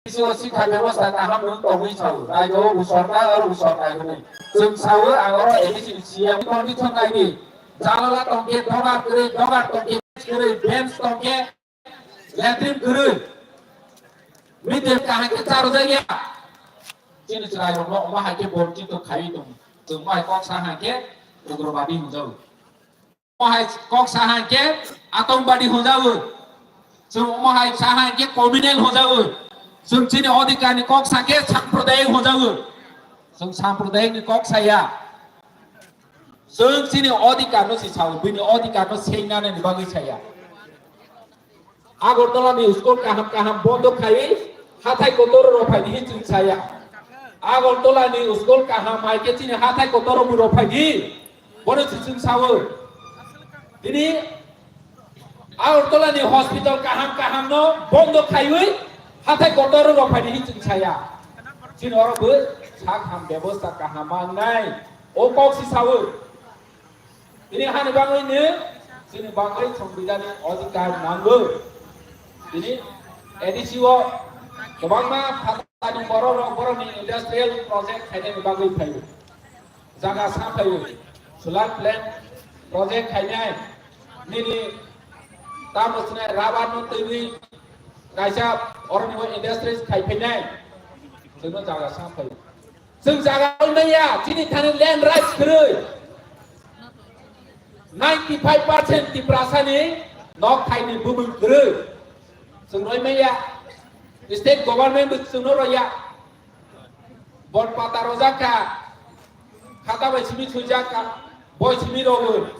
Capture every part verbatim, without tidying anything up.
A D C o sikha bebosta kaham nwng tongwi sao, raijo o usor nai, oro usor nai hwnwi. Chwng sao, ang oro A D C ni C M condition naidi. Jalala tongkhe dogar kwrwi, dogar tongkhe kwrwi, bench tongkhe latrine kwrwi. Midem kaham khe charwjakya. Chini chwrairokno omo hai khe borjito khaiwi tongo. Chwng omo hai kok sa hai khe ugrobadi hwnjago. Omo hai kok sa hai khe atongwadi hwnjago. Chwng omo hai sa hai khe communal hwnjago. Chwng chini odhikarni kok sa khe sampradayik hwnjago. Chwng sampradayikni kok saya. Chwng chini odhikarno si sao, bini odhikarno seinani bagwi saya. Agartala ni school kaham kaham bondo khaiwi hathai kotor rok phai di chwng saya. Agartala ni school kaham hai khe chini hathai kotor rok phai di. Bono si chwng sao. Tini Agartala ni hospital kaham kaham no bondo khaiwi hathai kotor rok phai di chwng saya. Chini oro bo sak ham bebosta kaham mangnai. O kok si sao. Tini hani bagwi ni chini bagwi songbidani odhikar nango. Tini A D C o kwbangma phatani borok rok borokni industrial project khainani bagwi phaio. Jaga sa phaio. Solar plant project khainai. Nini tamo sinai rubber no twiwi kaisa oroni bo industries khai phainai. Chwngno jaga sa phaio. Chwng jaga maya, chini thani land rights kwrwi. Ninety five percent Tiprasani nok thaini bumung kwrwi. Chwng roi maya. State government bo chwngno roya. Bot pata rojak kha. Khata bai simi swijak kha. Boi simi rogo.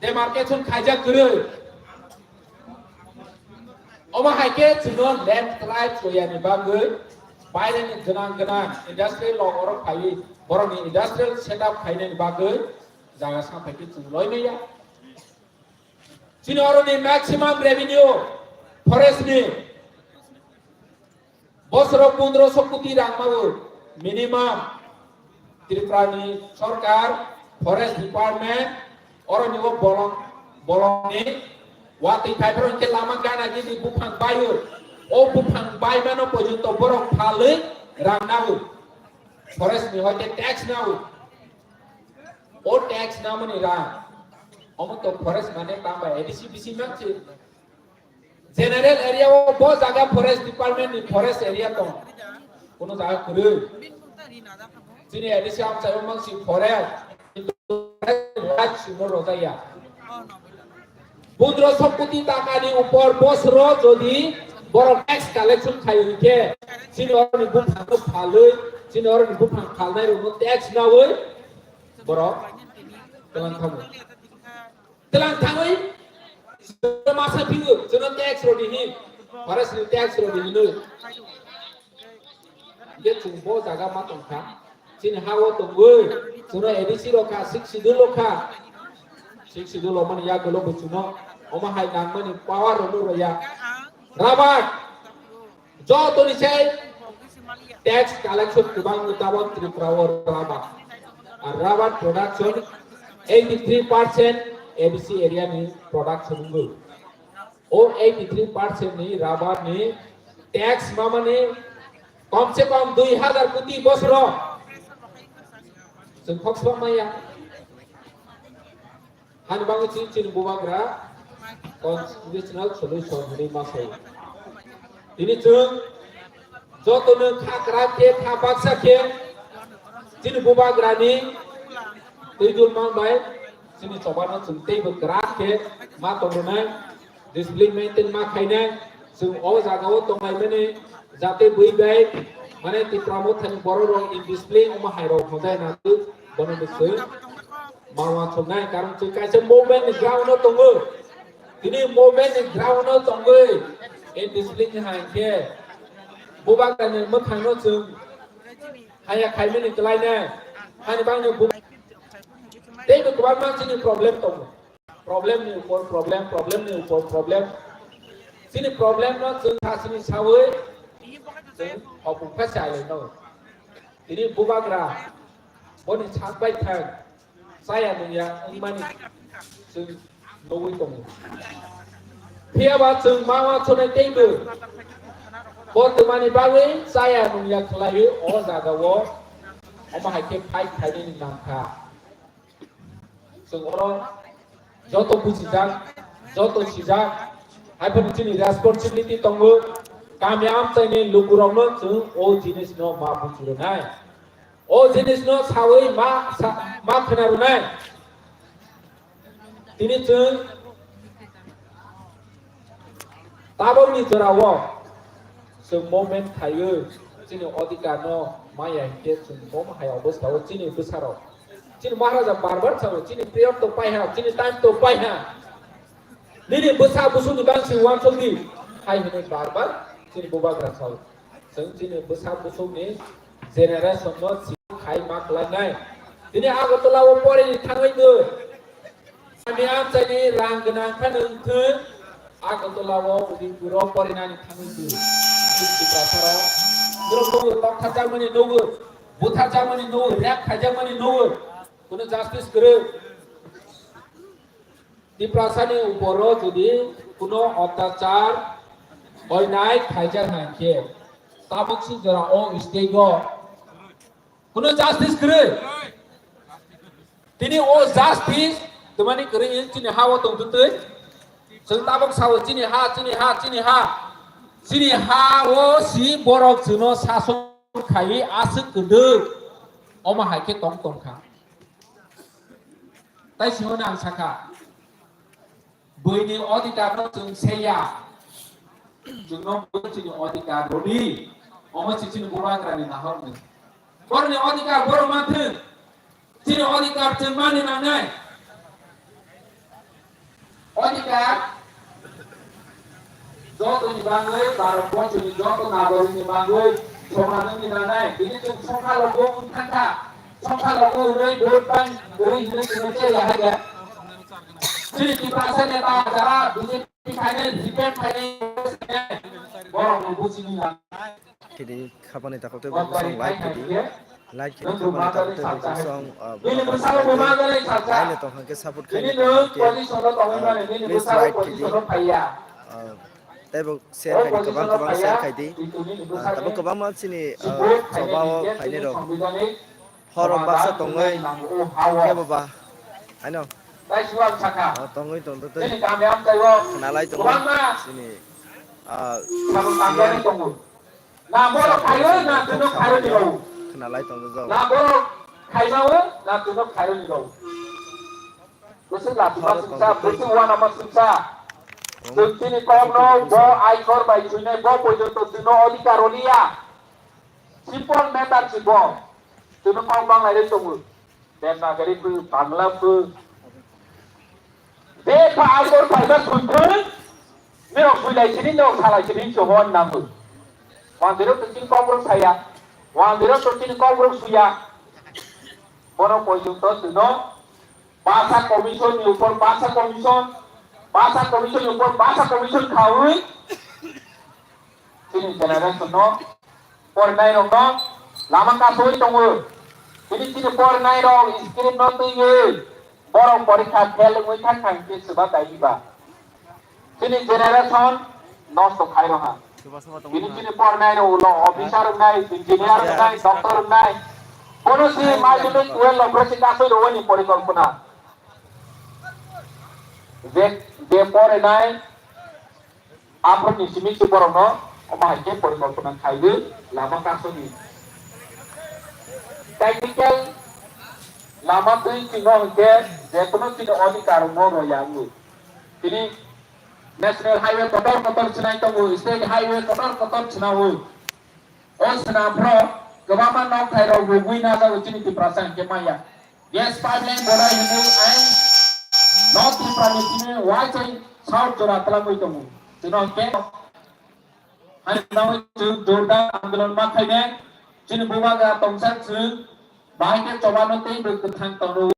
Demarcation khaijak kwrwi. Omo hai khe chwngno land rights royani bagwi baireni gwnang gwnang industrial rok oro phaiwi borokni industrial setup khainani bagwi jaga sa phai khe chwng loi maya. Chini oroni maximum revenue forest ni. Bosoro pondroso koti rang mago minimum. Tripura ni sorkar, forest department, oroni o bolong, bolong ni watwi phaiphuru hwnkhe lama gana gini buphang baio. O buphang baimano porjonto borok phalwi rang nago. Forest ni hoite tax nago. O tax namani rang. Omo to forest mane tamba A D C B C mansi. General area o bo jaga forest department ni forest area tong. Kono jaga kwrwi. Chini A D C amchai o mangsi forest. Kintu forest no rojaya. Pondroso koti taka ni upor bosoro jodi borok tax collection khai hwnkhe chini oroni buphang no phalwi, chini oroni buphang phalnai rokno tax nawi borok twlang thango. Twlang thangwi masa phigo, chwngno tax rodi hin, forest ni tax rodi hinwi. Hingke chwng bo jaga ma tongkha, chini ha o tongwi, chwngno A D C rokha, sixth schedule rokha. Sixth schedule romani yagulo bo chwngno omo hai nangmani power rwno rwya. Rabat. Jotoni sai tax collection kwbang ni tabok Tripura o rubber. Ar rubber production eighty three percent A D C area ni production wngwi. O eighty three percent ni rubber ni tax mamani kom se kom dui hazar koti bosoro. Chwng kok swbang maya. Hani bagwi chini, chini bubagra constitutional solution hwnwi ma sai. Tini chwng jotono kha kwrak khe, kha baksa khe chini bubagrani twi dul mang bai chini chobano chwng teibo kwrak khe ma tongwinai. Discipline maintain ma khainai, chwng o jaga o tonglaimani jate bui bai, mane Tipra Mothani borok rok indiscipline omo hai rok hwnjai na twi bono bo chwng ma uansuknai, karon chwng kaisa movement ni ground o tongo, tini movement ni ground o tongwi indiscipline ni hai khe bubagra ni mwkhang no chwng haya khaimani kwlainai, hani bangni bu-, tei bo kwbangma chini problem tongo. Problem ni upor problem, problem ni upor problem. Chini problem no chwng thasini sawi chwng hopung kha chai lai no. Tini bubagra boni sak bai thang chaya nungya wngmani chwng nugwi tongo. Phiya ba chwng ma uansuknai teibo Bo twmani bagwi chaya nungya khlaiwi o jagao omo hai khe fight khainani nangkha. Chwng oro joto bujijak, joto sijak, hai phano chini responsibility tongo, kami amchaini lukurokno chwng o jinisno ma bujirwnai, o jinisno sawi ma sa-, ma khwnarwnai. Tini chwng tabokni jorao chwng movement khaiwi chini odhikar no maya hinkhe chwng bo hai obostha o chini bwsarok, chini Maharaja bar bar sao, chini period to paiha, chini time to paiha, nini bwsa busuni bangsi uansuk di hai hwnwi bar bar chini bubagra sao. Chwng chini bwsa busukni generation no si khai ma khlainai. Tini Agartala o porini thangwi do. Kami amchaini rang gwnang kha nwng thung. Agartala o Udaipur o porinani thangwi do. Tiprasa rok. Borok nugo, tokthajak mani nugo. Butharjak mani nugo. Rep khaijak mani nugo. Kuno justice kwrwi. Tiprasani uporo jodi kuno otyachar, onnyay khaijak hai khe, tabuk si jora o state o kuno justice kwrwi. Tini o justice twmani kwrwi chini ha o tongtwtwi. Chwng tabuk sao chini ha, chini ha, chini ha. Chini ha o si borok chwngno sason khaiwi aswk kwdwk. Omo hai khe tong tongkha. Tai singno ang sakha, buini odhikar no chwng seya, chwngno buini chini odhikar rwdi, omo se chini bubagrani nahorni. Borokni odhikar borok manthwng, chini odhikar chwng mani nangnai. Odhikar jotoni bangwi, Bharat borchoni joto nagarikni bangwi somanwngni nanai. Bini chwng songkha logo wng thangkha. Songkha logo wngwi vote bank kwrwi hinwi chwngno cheya hai khe. Chini Tiprasa neta jara B J P khainai, C P M khainai, borokno buchini nanai. Khe di khapani takhuk tei bwswk like khe di. Like khe di khapani takhuk tei bwswk, ah, bwswk like khe di. Naile tong hwnkhe support khainai tong hwnkhe, ah, please like khe di. Ah, tei bo share khaidi, kwbang kwbang share khaidi. Ah, tabuk kwbangma chini, ah, choba o phainai rok. Horo baksa tongwi kebo ba. Haino. Ah, tongwi tongtwtwi. Khwnalai tongo chini, ah, C M. Khwnalai tongtwtwi. Bwswk laphima singsa, bwswk uanama singsa. Chwng chini kokno bo aikor bai chwinai bo porjonto chwngno odhikar rwliya. Simple matter si bo. Chwngno kok banglairwi tongo. Devanagari phu, Bangla phu. Bebak aikor phaima swi phu. Norok swilai sini, norok salai sini, hinwi hwn nango. Wanjwirok to chini kokborok saya. Wanjwirok to chini kokborok suya. Bono porjonto chwngno Bhasha Commission ni upor Bhasha Commission, Bhasha Commission ni upor Bhasha Commission khaui chini generation no, porinai rok no lama kasui tongo. Chini, chini porinai rok script no twiwi borok porikha fail wngwi thang thang khe swba taiwi ba. Chini generation nosto khai rokha. Chini, chini porinai rok ulo officer wngnai, engineer wngnai, doctor wngnai. Bono si maitwlwi twelve rok si kasui rwani porikolpona. Je, je porinai, aphurni simi se borokno omo hai khe porikolpona khaiwi lama kasuni. Technical lama twi chwngno hwnkhe jekono chini odhikar no roya wngo. Tini National Highway kotor kotor swnai tongo, State Highway kotor kotor swnao. O swnamphro kwbangma nokthai rok rwgwi najago chini Tiprasa hwnkhe maya. Gas pipeline bodai hwnwi ain North Tripura ni simi uaisai South jora twlangwi tongo. Chwngno hwnkhe hai hwnwi chwng jordar andolon ma khainai. Chini bubagra tongsa chwng bahai khe chobano tei bwkha kwthang tongrwi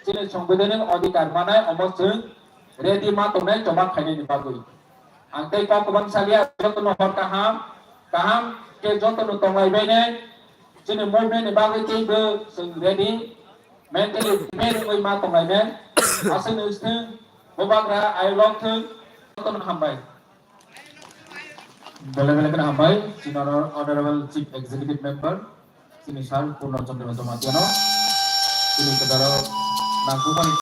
chini songbidanik odhikar manai omo chwng ready ma tongnai choba khainani bagwi. Ang tei kok kwbang salia, jotono hor kaham, kaham khe jotono tonglai bainai. Chini movement ni bagwi teibo chwng ready, mentally prepare wngwi ma tonglainai. Aswkno wngthung, bubagra ayuk long thung, jotono hambai. Belai belai kheno hambai chini honor-, honorable Chief Executive Member chini sir Purno Chandra Jamatia no chini kwcharo nangkukmani